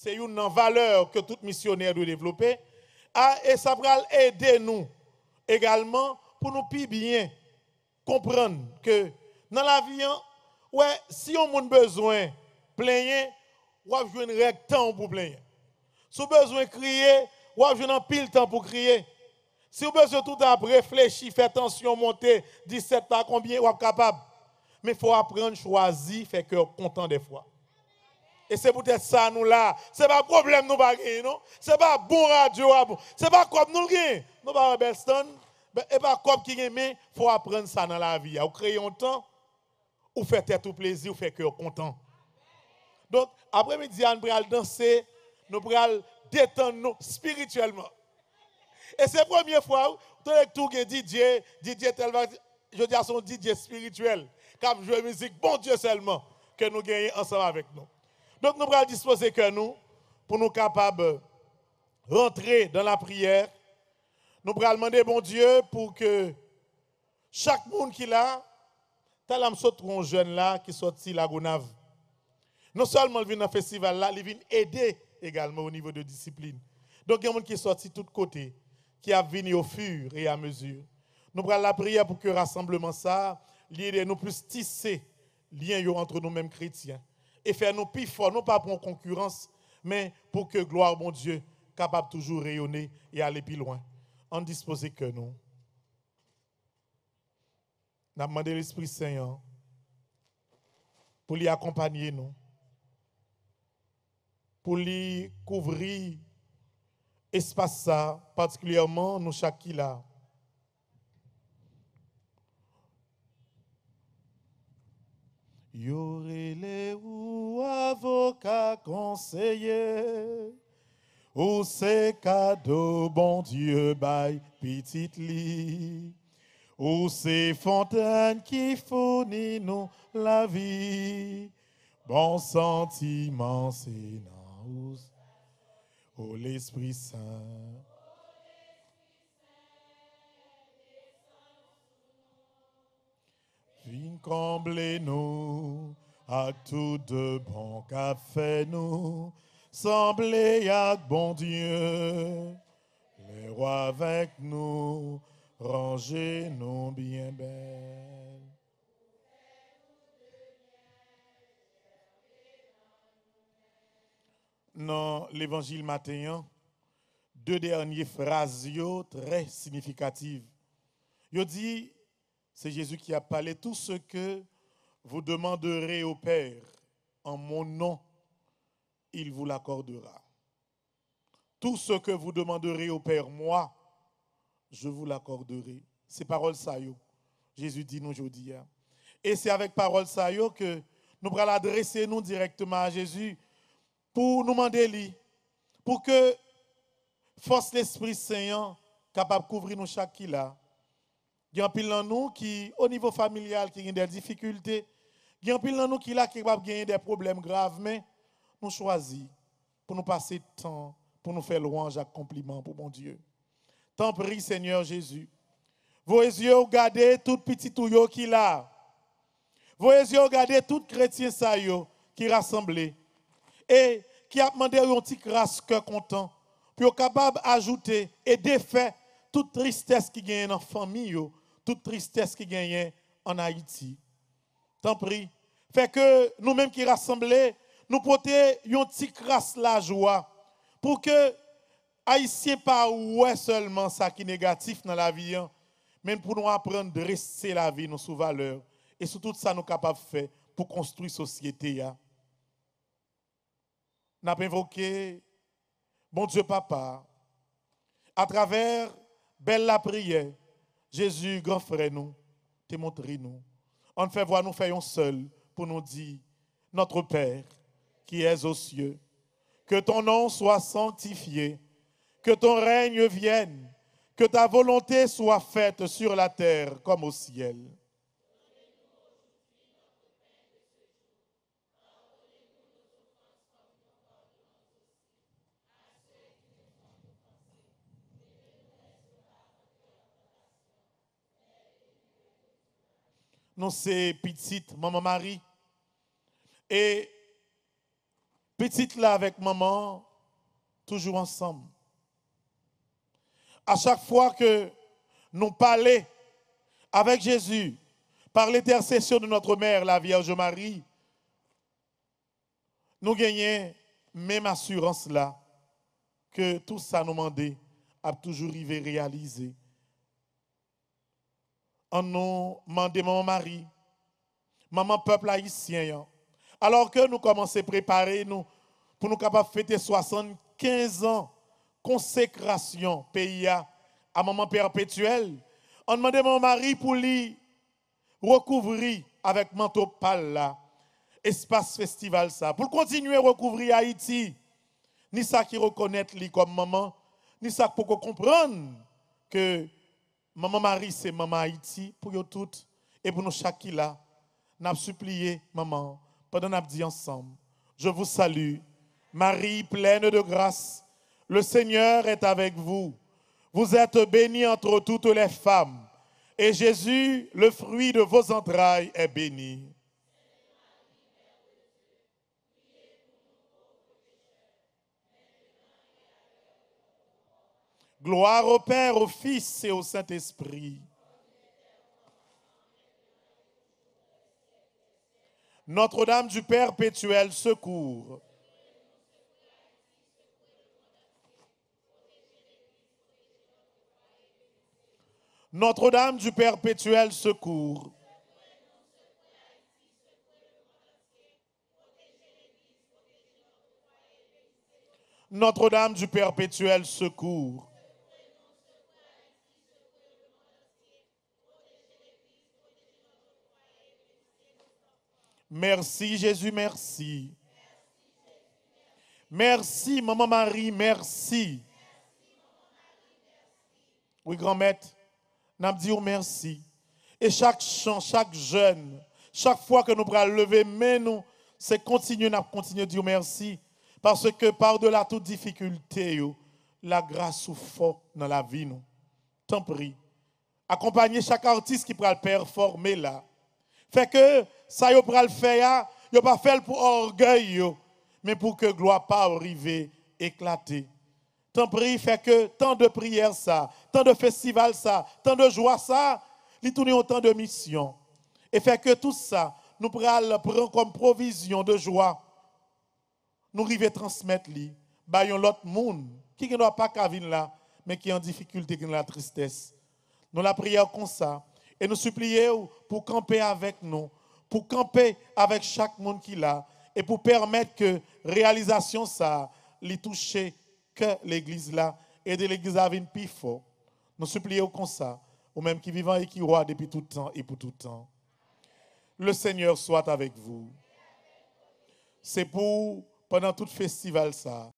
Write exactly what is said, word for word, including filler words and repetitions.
Se youn nan valè ke tout misyonè dwe devlope. A, e sa pral ede nou egalman pou nou pi byen konprann ke nan lavi an, wè, si yon moun bezwen plenyen, w ap jwenn règ tan w pou plenyen. Si w bezwen kriye, w ap jwenn anpil tan pou kriye. Si w bezwen tout ap reflechi, fè tansyon monte disèt pa konbyen, w ap kapab. Men fò w aprann chwazi fè kè w kontan dèfwa. E se poutèt sa nou la. Se pa pwoblèm nou pa genyen, non. Se pa bon radyo a bon. Se pa kòb nou l genyen. Nou pa wè bèl stand. E pa kòb ki gen, men fò w aprann sa nan lavi a. Ou kreye yon tan, ou fè tèt ou plezi, ou fè kè w kontan. Donk, apremidi a, nou pral danse, nou pral detann nou espirityèlman. E se premye fwa, ou tande tou gen D J, D J tèl bagay, jodi a se yon D J espirityèl, k ap jwe mizik Bondye sèlman, ke nou genyen ansanm avèk nou. Donk, nou pral dispoze kè nou, pou nou kapab rantre dan lapriyè. Nou pral mande Bondye pou ke chak moun ki la, talè a m sot wè yon jèn la ki sòti Lagonav. Non sèlman l vin nan festival la, li vin ede egalman o nivo de disiplin. Donk, gen moun ki sòti tout kote, ki ap vini au fur et à mesure. Nou pral lapriyè pou ke rasanbleman sa a, li ede nou plis tise lyen yo ant nou menm kretyen. E fè nou pi fò, non pa pou yon konkirans, men pou ke glwa Bondye kapab toujou reyone e ale pi lwen. Ann dispoze kè nou. N ap mande Lespri Sen an pou li akonpanye nou, pou li kouvri espas sa, patikilyèman nou chak ki la. Yo rele ou avoka konseye, ou se kado Bondye bay pitit li. Ou se fontèn ki founi nou lavi. Bon santiman se nan ou, o Lespri Sen. Vin konble nou ak tout de bon k ap fè nou sanble ak Bondye. Lè w avèk nou, ranje nou byen bèl. Nan levanjil maten an, de dènye fraz yo trè siyifikatif. Yo di, se Jezi ki ap pale, tout ce que vous demanderez au Père en mon nom, il vous l'accordera. Tout ce que vous demanderez au Père, moi, je vous l'accorderai. Se pawòl sa yo Jezi di nou jodi a. E se avèk pawòl sa yo ke nou pral adrese nou dirèkteman a Jezi pou nou mande li, pou ke fòs Lespri Sen an kapab kouvri nou chak ki la. Gen anpil nan nou ki, o nivo familyal, ki gen de difikilte. Gen anpil nan nou ki la, ki kapab genyen de pwoblèm grav, men nou chwazi pou nou pase tan, pou nou fè lwanj ak konpliman pou Bondye. Tanpri, Senyè Jezi, voye zye w gade tout pitit ou yo ki la. Voye zye w gade tout kretyen sa yo ki rasanble e ki ap mande w yon ti kras kè kontan pou yo kapab ajoute e defè tout tristès ki genyen nan fanmi yo, tout tristès ki genyen ann Ayiti. Tanpri, fè ke nou menm ki rasanble, nou pote yon ti kras lajwa pou ke Ayisyen pa wè sèlman sa ki negatif nan lavi an, men pou nou aprann drese lavi nou sou valè e sou tout sa nou kapab fè pou konstwi sosyete a. N ap envoke Bondye Papa atravè bèl lapriyè Jezi, gran frè nou, te montre nou. Ann fè vwa nou fè yon sèl pou nou di, Notre Père, qui es aux cieux, que ton nom soit sanctifié, que ton règne vienne, que ta volonté soit faite sur la terre comme au ciel. Nou se pitit Manman Mari. E Pitit la avèk manman an toujou ansanm. A chak fwa ke nou pale avèk Jezi, par l'intercession de notre mère, la Vierge Marie, nou genyen menm asirans la ke tout sa nou mande ap toujou rive reyalize. Ann nou mande Manman Mari, manman pèp ayisyen an, alò ke nou kòmanse prepare nou pou nou kapab fete swasannkenz an konsekrasyon peyi a a Manman Pèpetyèl, ann mande Manman Mari pou li rekouvri avèk manto pa l la espas festival sa, pou l kontinye rekouvri Ayiti, ni sa ki rekonèt li kòm manman, ni sa k poko konprann ke Manman Mari se manman Ayiti pou yo tout, e pou nou chak ki la, n ap sipliye manman an pandan n ap di ansanm, Je vous salue, Marie pleine de grâce, le Seigneur est avec vous. Vous êtes bénie entre toutes les femmes, et Jésus, le fruit de vos entrailles, est béni. Gloire au Père, au Fils et au Saint-Esprit. Notre-Dame du Perpétuel Secours. Notre-Dame du Perpétuel Secours. Notre-Dame du Perpétuel Secours. Merci Jésus, merci. Mèsi Manman Mari, mèsi. Wi Granmèt, n ap di w mèsi. E chak chan, chak jèn, chak fwa ke nou pral leve men nou, se kontinye, n ap kontinye di w mèsi. Paske padela tout difikilte yo, lagras ou fò nan lavi nou. Tanpri, akonpanye chak atis ki pral pèfòme la. Fè ke sa yo pral fè a, yo pa fè l pou ògèy yo, men pou ke glwa pa w rive eklate. Tanpri, fè ke tan de priyè sa, tan de festival sa, tan de jwa sa, li tounen yon tan de misyon. E fè ke tout sa nou pral pran kòm pwovizyon de jwa, nou rive transmèt li bay yon lòt moun ki gendwa pa ka vin la, men ki an difikilte, ki nan latristès. Nou lapriyè konsa, e nou sipliye w pou kanpe avèk nou, pou kanpe avèk chak moun ki la, e pou pèmèt ke reyalizasyon sa a, li touche kè legliz la, ede legliz la vin pi fò. Nou sipliye w konsa, ou menm ki vivan e ki wa depi tout tan e pou tout tan. Le Seigneur soit avec vous. Se pou, pandan tout festival sa a,